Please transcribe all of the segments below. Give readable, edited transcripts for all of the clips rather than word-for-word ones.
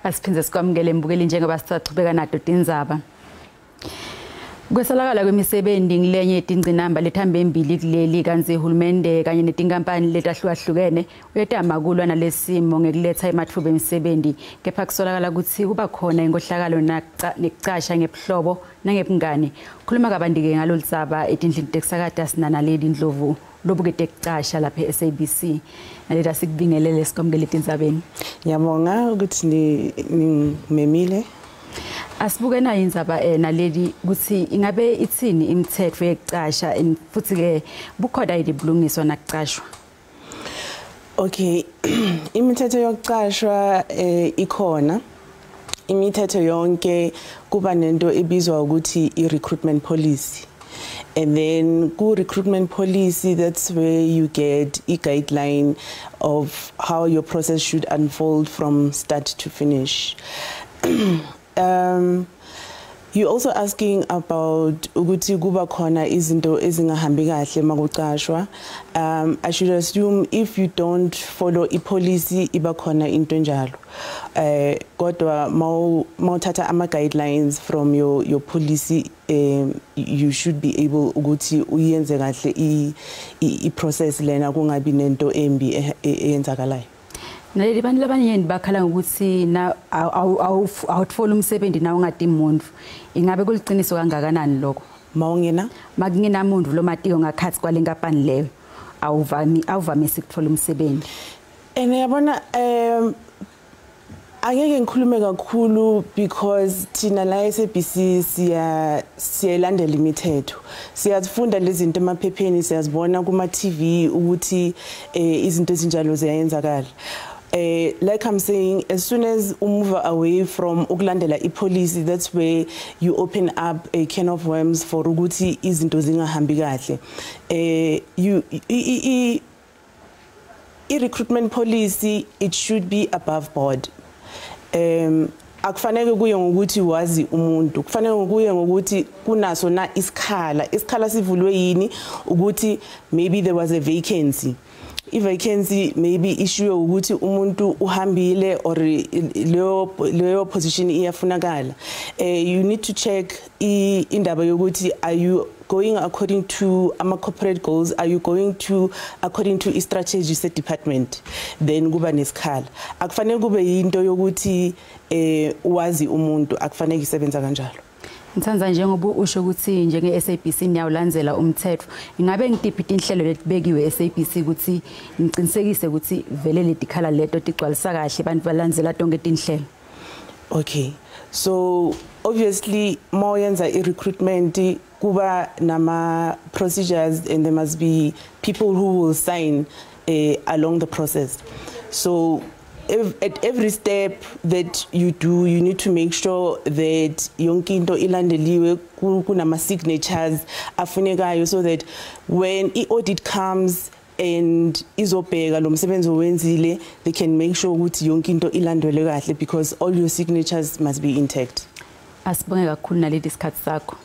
Asiphindze sikwamukele mbukeli njengoba sisachubeka nato tindzaba. Kwesalakala kwemisebenzi ngilenye tingcinamba lethambe embili kuleli kantsi uhulumende kanye netinkampani letahlukahlukene uyetama kulwa nalesimo ngekuletha ematfuba emisebenzi, kepha kusolakala ukuthi kuba khona inkohlakalo nekucasha ngebuhlobo nangebungani. Khuluma kabanti-ke ngalolu dzaba etindlini tekusakata sinanaledi Ndlovu lobukete kucasha lapha e-SABC. Naledi, asikubingelele, sikwamukele etindzabeni. Ngiyabonga ukuthi ningimemile. Asibuke nayo indzaba naledi ukuthi ingabe itsini imithetho yekucasha futhi ke bukhona yini bulungiswa nakucashwa? Okay, imithetho yokucashwa ikhona. Imithetho yonke kuba nento ebizwa ukuthi i-recruitment policy. And then ku recruitment policy, that's where you get a guideline of how your process should unfold from start to finish. You're also asking about ukuthi kuba khona izinto ezingahambi kahle makucashwa. I should assume if you don't follow i-policy iba khona into enjalo. Kodwa mawuthatha ama guidelines from your policy, you should be able ukuthi uyenze kahle i process lena, kungabi nento embi eyenzakalayo. Naleli, bantu labanyenti bakhala ngokuthi na awutfola umsebenzi na ungati muntu. Ingabe kuliciniso kangakanani lokho? Mawungena Makungenamuntu lomatiko ngakhathi kwale nkampani leyo, awuvamisi ukuthola umsebenzi. And yabona, angeke ngikhulume kakhulu because thina la SABC siyalandela imithetho. Siyazifunda lezi zinto emaphepheni, siyazibona kuma TV ukuthi izinto ezinjalo ziyayenzakala. Like I'm saying, as soon as you move away from ukulandela i-policy, that's where you open up a can of worms for ukuthi izinto zingahambi kahle. You i-recruitment policy, it should be above board. Akufanele kuye ngokuthi wazi umuntu, kufanele kuye ngokuthi kunaso na isikhala, isikhala sivulwe yini, ukuthi maybe there was a vacancy. I-vacancy maybe issue ukuthi umuntu uhambile or leyo position iyafunakala. You need to check indaba yokuthi are you going according to ama corporate goals, are you going to according to i-strategy se department, then kuba nesikhala. Akufanele kube yinto yokuthi wazi umuntu, akufanele isebenza kanjalo. Ngithanda njengoba usho ukuthi njenge-SABC niyawulandzela umthetho. Ingabe ngitiphi tinhlelo letibekiwe SABC ukuthi ngiqinisekise ukuthi vele letikhala leto tigcwalisa kahle, abantu balandzela tonke tinhlelo? Okay. So obviously mawenza i-recruitment kuba nama procedures and there must be people who will sign along the process. So at every step that you do, you need to make sure that yonke into ilandeliwe, kunama signatures afunekayo, so that when i-audit comes and izobheka lo msebenzi owenzile, they can make sure ukuthi yonke into ilandelwe kahle because all your signatures must be intact. Asibonge kakhulu naledi isikhathi sakho.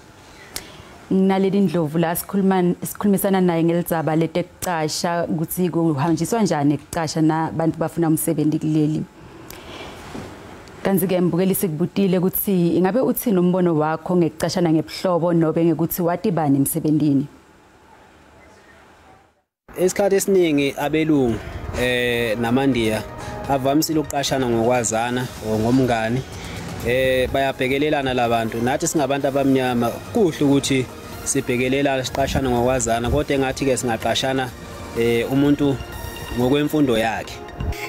Naledi Ndlovu la sikhuluma sikhulumisana naye ngelizaba letekucasha, ukuthi kuhanjiswa njani ekucasha na bantu bafuna umsebenzi kuleli. Kanti ke mbukeli, sikubutile ukuthi ingabe uthini umbono wakho ngekucashana ngebuhlobo nobe ngekuthi wati bani emsebenzini? Isikhathi esiningi abelungu namandiya avamisile ukuqashana ngokwazana or ngomngani, bayabhekelelana labantu. Nathi singabantu abamnyama kuhle ukuthi sibhekelelana, siqashana ngokwazana, kodwa engathi ke singaqashana umuntu ngokwemfundo yakhe.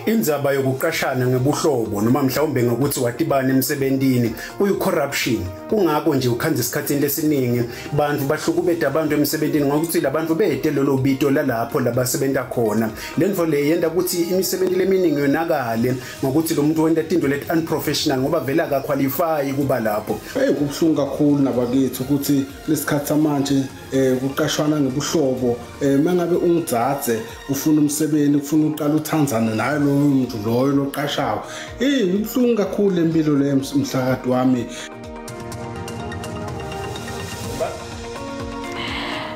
Indzaba yokuqashana ngebuhlobo noma mhlawumbe ngokuthi watibana emsebentini kuyi-corruption. Kungako nje ukhanza esikhathini lesiningi bantu bahlukubeda abantu emsebentini ngokuthi labantu bede lolo bito lalapho labasebenta khona. Lento le yenda ukuthi imisebenzi leminingi yonakale ngokuthi lo muntu wenta tinto leti unprofessional ngoba vele akaqualify kuba lapho. Hey, kubuhlungu kakhulu nabakithi ukuthi lesikhathi samanje kuqashwana ngebuhlobo. Mangabe ungidzadze ufuna umsebenzi, ufuna uqala uthandzana naye loyo muntu loyo loqashayo. Ibuhlungu kakhulu lempilo le, mhlakade wami.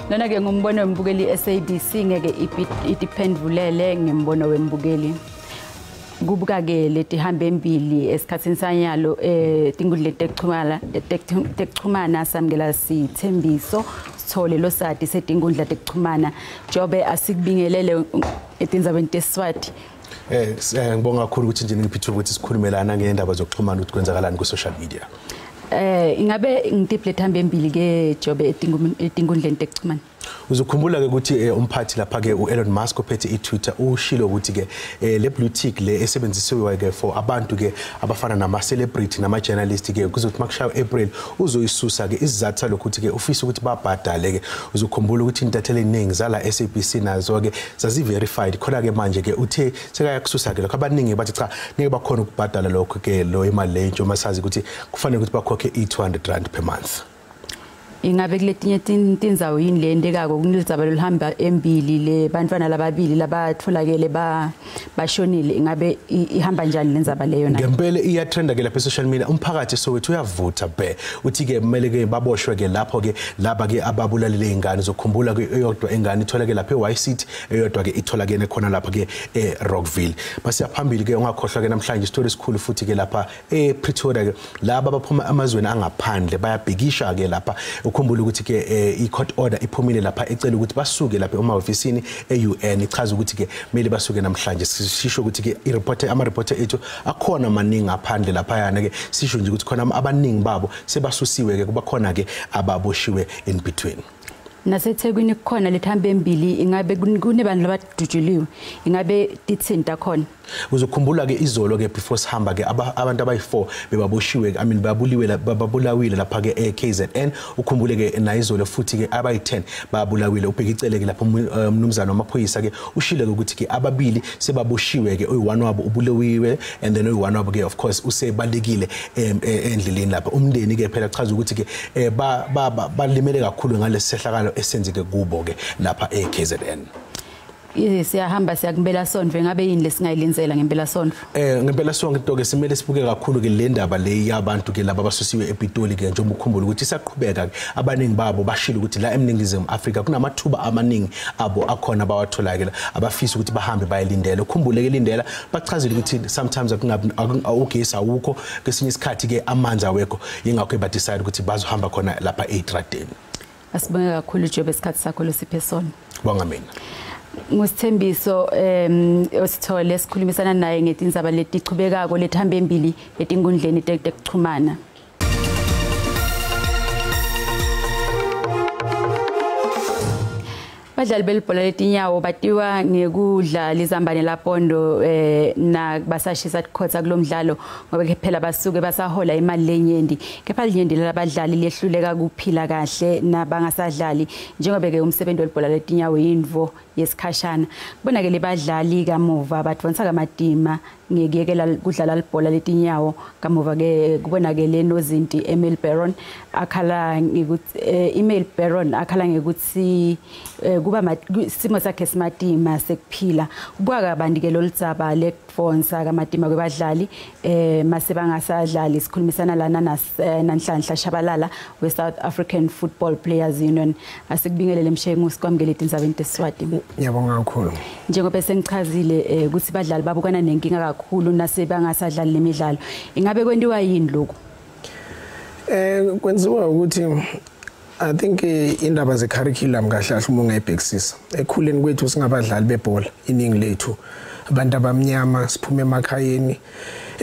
Lona ke ngumbono wembukeli, SABC ngeke itiphendvulele ngembono wembukeli. Kubuka ke letihambe embili esikhatsini sanyalo tinkundla tekuchumana samukela Sithembiso Sithole losati setinkundla tekuchumana. Jobe asikubingelele etindzabeni teSiswati. Ngibonga kakhulu ukuthi nje ningiphe ukuthi sikhulumelana ngendaba zokuxhumana ukuthi kwenzakalani ku social media. Ingabe ngitiphi letihambe embili ke Jobe etinkundleni tekuchumana? Uzokhumbula ke ukuthi umphathi lapha ke uElon Musk ophethe iTwitter ushilo ukuthi ke le blue tick le esebenzisiwe ke for abantu ke abafana nama celebrity nama journalist ke kuzothi makushaya April uzoyisusa ke isizathu lokuthi ke ufisa ukuthi babhadale ke. Uzokhumbula ukuthi intatheli eningi zala SABC nazo ke zazi verified khona ke manje ke uthe sekayakususa ke lokho abaningi bathi cha ngeke bakhona ukubhadala lokho ke lo imali le njengoba sazi ukuthi kufanele ukuthi bakhokhe i200 rand per month. Ingabe kuletinye tindzawo yini le entekako kunelizaba loluhamba embili le bantwana lababili labatholakele bashonile, ingabe ihamba njani lenzaba leyo na? Ngempela iyatrenda ke lapha social media, umphakathi sowethu uyavutha be uthi ke kumele ke baboshwe ke lapho ke laba ke ababulalile ingane. Uzokhumbula ke eyodwa ingane itholakele lapha eY City, eyodwa ke itholakele khona lapha ke eRockville. Basiya phambili ke ungakhohlwa ke namhlanje isitori esikhulu futhi ke lapha ePretoria ke laba abaphuma amazweni angaphandle bayabhikisha ke lapha. Ukhumbula ukuthi ke i-court order iphumile lapha ecela ukuthi basuke lapha emahofisini e-UN, ichaza ukuthi ke kumele basuke namhlanje. Sisho ukuthi ke i-reporter ama-reporter ethu akhona maningi ngaphandle laphayana ke sisho nje ukuthi khona abaningi babo sebasusiwe ke kuba khona ke ababoshiwe in between. Nasethekwini kukhona lethambe embili, ingabe kunebantu labadujuliwe, ingabe tithinta khona? Uzokhumbula ke izolo ke before sihamba ke abantu abayi4 bebaboshiwe, I mean babuliwe babulawile lapha ke eKZN. Ukhumbule ke na izolo futhi ke abayi10 babulawile. Ubhekicele ke lapha umnumzana wamaphoyisa ke ushile ke ukuthi ke ababili sebaboshiwe ke, oyi1 wabo ubulewiwe and then oyi1 wabo ke of course usebalekile endleleni lapha. Umndeni ke phela chaza ukuthi ke balimele kakhulu ngalesisehlakalo esenzeke kubo ke lapha eKZN. Siyahamba siyakumbela sonto, ngabe yini lesingayilindzela ngempela sonto? Ngempela sonto ke simele sibuke kakhulu ke le ndaba le yabantu ke laba abasusiwe ePitoli ke njengoba ukhumbula ukuthi isaqhubeka ke abaningi babo bashilo ukuthi la eMningizimu Afrika kunamathuba amaningi abo akhona bawathola ke abafisa ukuthi bahambe bayilindela. Ukhumbule ke lindela bachazile ukuthi sometimes akungabi ugesi awukho, kesinye isikhathi ke amanzi awekho, yingakho ba decide ukuthi bazohamba khona lapha eTradeni. Asibonge kakhulu Jobe isikhathi sakho losiphe sona. Bonga mina. Ngusithembiso osithole sikhulumisana naye ngetindzaba letichubekako lethambe embili etinkundleni tekuchumana. Badlali belibhola letinyawo batiwa ngekudla lizambane lapondo na basashisa tikhotsa kulomdlalo ngoba ke phela basuke basahola imali lenyenti, kepha linyenti labadlali lehluleka kuphila kahle nabangasadlali njengoba ke umsebenzi welibhola letinyawo yindvo yesikhashana. Kubonakele badlali kamuva badvonsa kamatima ngekuyekela kudlala libhola letinyawo. Kamuva ke kubonakele nozinti Emil Baron akhala ngekuthi Emil Baron akhala ngekuthi kuba simo sakhe simatima sekuphila. Kubuka kabanti ke loludzaba lekudvonsa kamatima kwebadlali mase bangasadlali. Sikhulumisana lana naNhlanhla Shabalala we South African Football Players Union. Asikubingelele Mshengu, sikwamukele etindzabeni teSiswati. Ngiyabonga kakhulu. Njengoba sengichazile ukuthi badlali babukana nenkinga kakhulu nase bangasadlali lemidlalo, ingabe kwentiwa yini lokhu? Kwenziwa ukuthi I think indaba ze curriculum kahle kahle uma ungayibhekisisa. Ekhuleni kwethu singabadlali bebhola iningi lethu abantu abamnyama siphume emakhayeni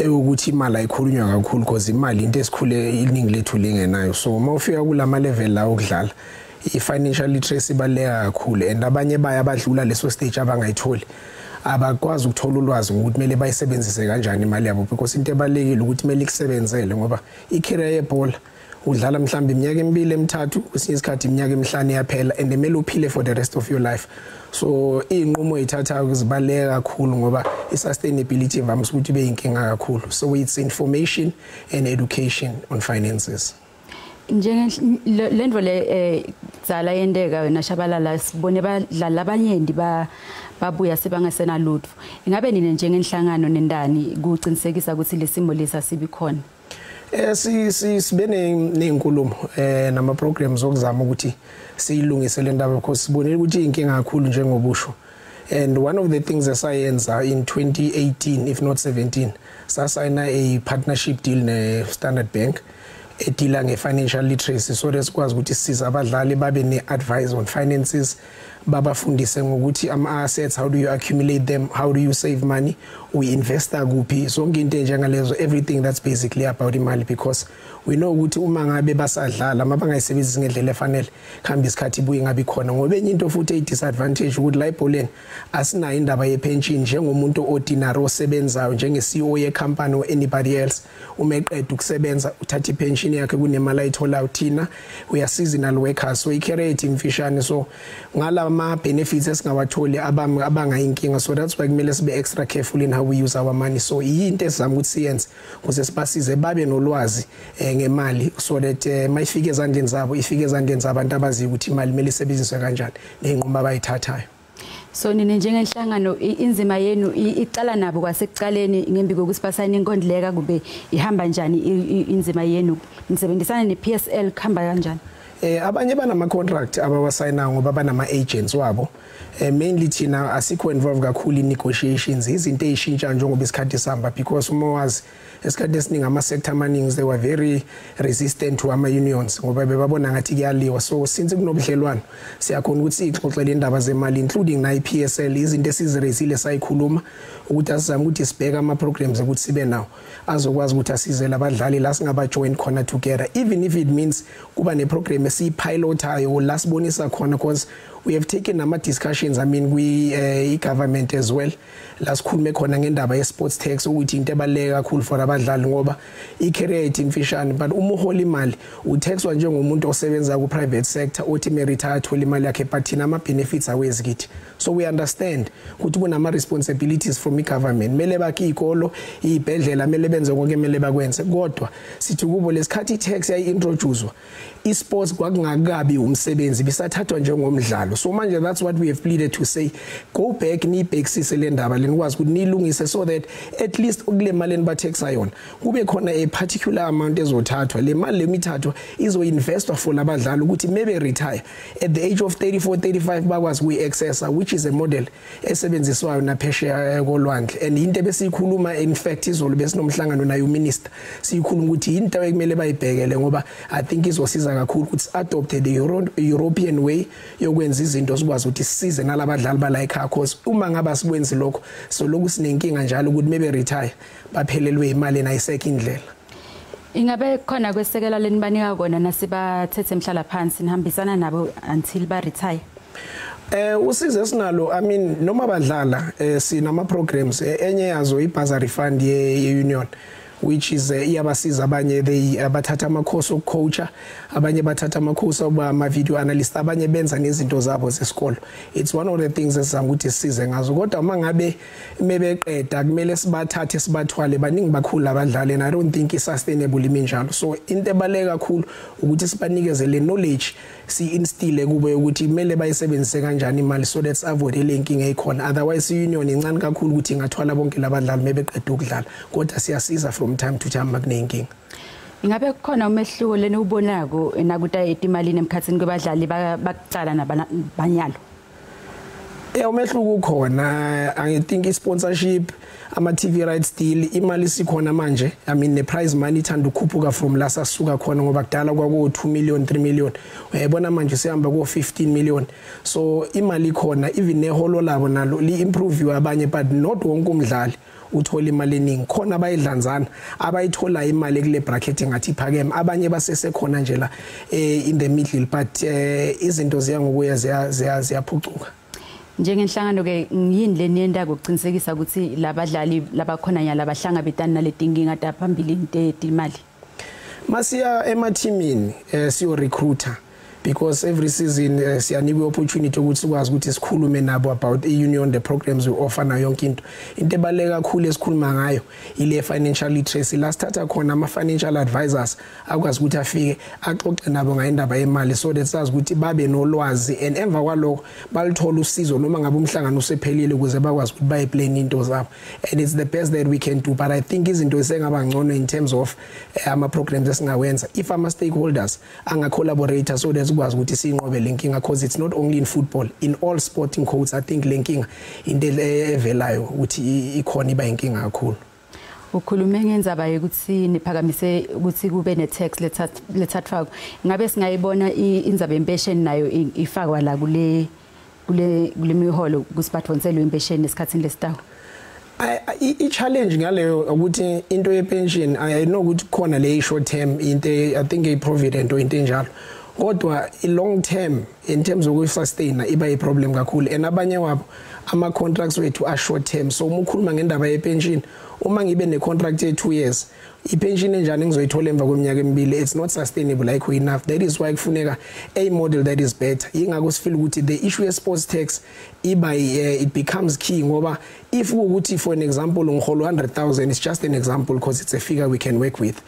ukuthi imali ayikhulunywa kakhulu because imali into esikhule iningi lethu lingenayo. So uma ufika kulama level la okudlala i-financial literacy ibaluleka kakhulu and abanye baya abadlula leso stage abangayitholi abakwazi ukuthola ulwazi ngokuthi kumele bayisebenzise kanjani imali yabo, because into ebalulekile ukuthi kumele ikusebenzele ngoba i-career yebhola udlala mhlawumbe iminyaka emibili emithathu, kwesinye isikhathi iminyaka emihlanu iyaphela and kumele uphile for the rest of your life. So iy'nqumo ey'thathayo zibaluleke kakhulu ngoba i-sustainability ivamise ukuthi ibe yinkinga kakhulu. So it's information and education on finances. Njenge lendvo le dzala yenteka wena Shabalala, sibone badlali labanyenti babuya sebangasenalutfo. Ingabe nine njengenhlangano nendani kuqinisekisa ukuthi lesimo lesa sibi khona? Sibe nezinkulumo nama programs okuzama ukuthi siyilungise le ndaba because sibonile ukuthi inkinga kakhulu njengobusho. And one of the things esayenza in 2018, if not 17, sasayina a partnership deal ne Standard Bank edila nge-financial literacy, so that sikwazi ukuthi sisize abadlali babe ne-advice on finances, babafundise ngokuthi ama-assets, how do you accumulate them, how do you save money, uyi-investa kuphi, zonke into enjengalezo, everything that's basically about imali, because we know ukuthi uma ngabe basadlala uma bangayisebenzisi ngendlela efanele kuhamba isikhathi ibuye ingabi khona. Ngoba enye into futhi eyi-disadvantage ukuthi la ebholeni asinayo indaba ye-pension njengomuntu ordinary osebenzayo njenge-CEO ye-company or anybody else. Uma eqeda ukusebenza uthatha i-pension yakhe kunemali ayitholayo. Thina we are seasonal workers, so i-career yethu imfishane, so ngalama benefits esingawatholi abangayinkinga. So that's why kumele sibe extra careful in how we use our money. So yinto esizama ukuthi siyenze ukuze sibasize babe nolwazi ngemali, so that mayifike ezandleni zabo ifike ezandleni zabantu abaziyo ukuthi imali kumele isebenziswe kanjani nezinqumo abayithathayo. So nina njengenhlangano inzima yenu iqala nabo kwasekuqaleni ngembi kokuthi basayine inkondleka, kube ihamba njani inzima yenu? Nisebenzisana ne-PSL, kuhamba kanjani? Abanye banama contract abawasayinayo ngoba banama agents wabo. Mainly thina asikho involved kakhulu in negotiations, izinto ezishintsha njengoba isikhathi sihamba, because uma wazi esikhathi esiningi ama sector amaningi they were very resistant to ama unions ngoba bebabona ngathi kuyaliwa. So since kunobudlelwano siyakhona ukuthi sixoxele indaba zemali, including na iPSL, izinto esizirezile sayikhuluma ukuthi asizame ukuthi sibheke ama programs ukuthi sibe nawo azokwazi ukuthi asize labadlali la singaba join khona together, even if it means kuba ne program esiyipilotayo la sibonisa khona, because we have taken ama discussions, I mean we i-government as well, la sikhulume khona ngendaba ye-sports tax ukuthi into ebaluleke kakhulu for abadlali ngoba i-career yethu imfishane, but uma uhola imali utaxwa njengomuntu osebenza ku-private sector othi me-retire athole imali yakhe, but thina ama-benefits awezi kithi. So we understand ukuthi kunama-responsibilities from i-government, kumele bakhe iy'kolo, iy'bhedlela, kumele benze konke kumele bakwenze, kodwa sithi kubo lesikhathi i-tax yayi-introduce-wa i-sports kwakungakabi umsebenzi, bisathathwa njengomdlalo. So manje that's what we have pleaded to say, go back niyibhekisise le ndaba lenikwazi ukuthi niyilungise, so that at least kule mali enibathexa yona kube khona a particular amount ezothathwa. Le mali lemithathwa izo-investwa for labadlali ukuthi maybe retire at the age of 34 35 bakwazi ukuyi-accessa, which is a model esebenziswayo naphesheya kolwandle. And into ebesiyikhuluma, in fact izolo besinomhlangano naye uminister, siyikhuluma ukuthi into ekumele bayibhekele ngoba I think izosiza kakhulu ukuthi adopt the European way yokwenza izinto sikwazi ukuthi sisize nalabadlali bala ekhaya, cause uma ngaba sikwenzi lokho so lokhu sinenkinga njalo ukuthi maybe retire baphelelwe imali nayisekho indlela. Ingabe khona kwesekela lenibanika kona nasibathethe emhlala phansi nihambisana nabo until ba retire? Usizo esinalo, I mean noma badlala sinama programs, enye yazo i-bursary fund ye union, which is iyabasiza abanye, they abathatha ama course okucoacha, abanye bathatha ama course okuba ama video analyst, abanye benza nezinto zabo zesikolo. It's one of the things esizama ukuthi sisize ngazo, kodwa uma ngabe mebeqeda kumele sibathathe sibathwale, baningi bakhulu abadlali and I don't think it's sustainable iminjalo. So into ebaleka kakhulu ukuthi sibanikeze le knowledge, si-instile kube ukuthi kumele bayisebenzise kanjani imali, so that's avoid le nkinga ekhona. Otherwise i-union incane kakhulu ukuthi ingathwala bonke labadlali mebeqeda ukudlala, kodwa siyasiza from time to time makunenkinga. Ingabe kukhona umehluko lena ubonako nakuta etimalini emkhathini kwabadlali bakucala nabanyalo? Umehluko ukhona. I think i-sponsorship, ama TV rights deal, imali sikhona manje. I mean the prize money ithanda ukukhuphuka from la sasuka khona, ngoba kudala kwaku 2 million 3 million, uyayibona manje sihamba ku 15 million. So imali ikhona, even neholo labo nalo li improve abanye, but not wonke umdlali uthola imali eningi. Khona abayidlanzana abayithola imali kule bracket ngathi iphakeme, abanye basesekhona nje la in the middle, but izinto ziya ngokuya ziyaphucuka. Njengenhlangano ke yini leniyenda ukuqinisekisa ukuthi labadlali labakhona nyala bahlangabetana naletinkinga taphambili imali? Masiya emathimini siyo recruiter, because every season siyanikwa opportunity ukuthi sikwazi ukuthi sikhulume nabo about i-union, the programs we offer nayo yonke into. Into ebaluleke kakhulu esikhuluma ngayo ile financial literacy, la sithatha khona ama financial advisors akwazi ukuthi afike axoxe nabo ngayindaba yemali, so that sazi ukuthi babe nolwazi and emva kwalokho balithola usizo noma ngabe umhlangano usephelile ukuze bakwazi ukuthi bayiplan into zabo. And it's the best that we can do, but I think izinto esengaba ngcono in terms of ama programs esingawenza if ama stakeholders anga collaborate, so that sikwazi ukuthi siyinqobe lenkinga, because it's not only in football, in all sporting codes I think lenkinga into evelayo ukuthi ikhona iba inkinga kakhulu. Ukhulume ngendzaba yokuthi niphakamise ukuthi kube ne-tax lethathwako, ngabe singayibona indzaba yempesheni nayo ifakwa la kule miholo ukuthi badonselwe impesheni esikhathini lesitawo? I-challenge ngaleyo ukuthi into ye-pension, I know ukuthi khona le short term into, I think a provident or into enjalo, kodwa i-long term in terms of ukusustain iba i-problem kakhulu, and abanye wabo ama contracts wethu are short term. So uma ukhuluma ngendaba ye-pension, uma ngibe ne-contract ye-2 years, i-pension enjani engizoyithola emva kweminyaka emibili? It's not sustainable, like enough. That is why kufuneka a model that is better. Yingakho sifeel ukuthi the issue ye sports tax iba it becomes key, ngoba if ukuthi for an example ngihola 100,000, it's just an example because it's a figure we can work with,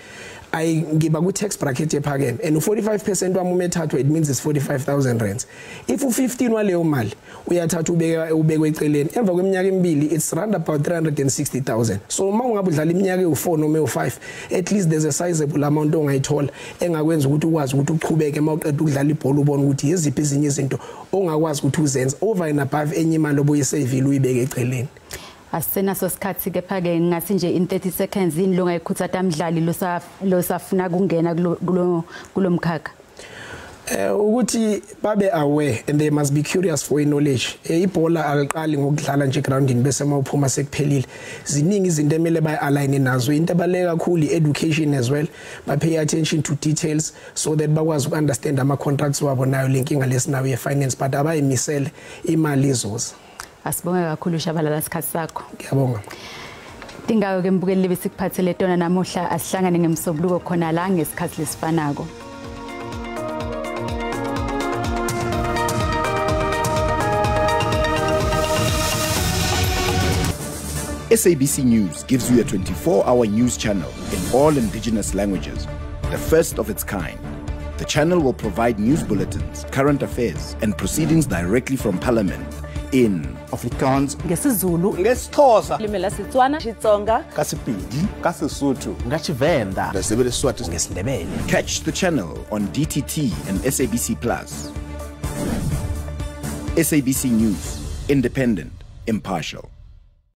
I ngiba ku tax bracket ephakeme, and u45% wami umethathwa, it means it's 45,000 rands. If u15 waleyo mali uyathatha ubekwe eceleni, emva kweminyaka emibili it's round about 360,000. So uma ungabe udlala iminyaka ewu4 noma ewu5, at least there's a sizable amount ongayithola engakwenza ukuthi ukwazi ukuthi uqhubeke mawuqeda ukudlala ibhola, ubone ukuthi yiziphi ezinye izinto ongakwazi ukuthi uzenze over and above enye imali obuyisavile uyibeke eceleni. Asisenaso sikhathi kepha ke ngathi nje in 30 seconds yini lo ngayikhuthatha umdlali losafuna kungena kulo mkhakha? Ukuthi babe aware and they must be curious for knowledge. Ibhola aliqali ngokudlala nje groundini bese mawuphuma sekuphelile. Ziningi izinto emele bayi-align nazo. Into ebaluleke kakhulu i-education as well. Ba pay attention to details so that bakwazi uku-understand ama contracts wabo nayo lenkinga lesinayo ye-finance, but abayimisele imali izoza. Asibonge kakhulu Shabalala isikhathi sakho. Ngiyabonga. Tingawo ke mbukeli besikuphathele tona namuhla, asihlangane ngemsombuluko khona la ngesikhathi lesifanako. SABC News gives you a 24-hour news channel in all indigenous languages, the first of its kind. The channel will provide news bulletins, current affairs, and proceedings directly from Parliament in Afrikaans, ngesiZulu, ngesiXhosa, ulimi lwaseTswana, Xitsonga, kaSepedi, kaSesotho, ngaTshivenda, ngesiSwati, ngesiNdebele. Catch the channel on DTT and SABC Plus. SABC News, independent, impartial.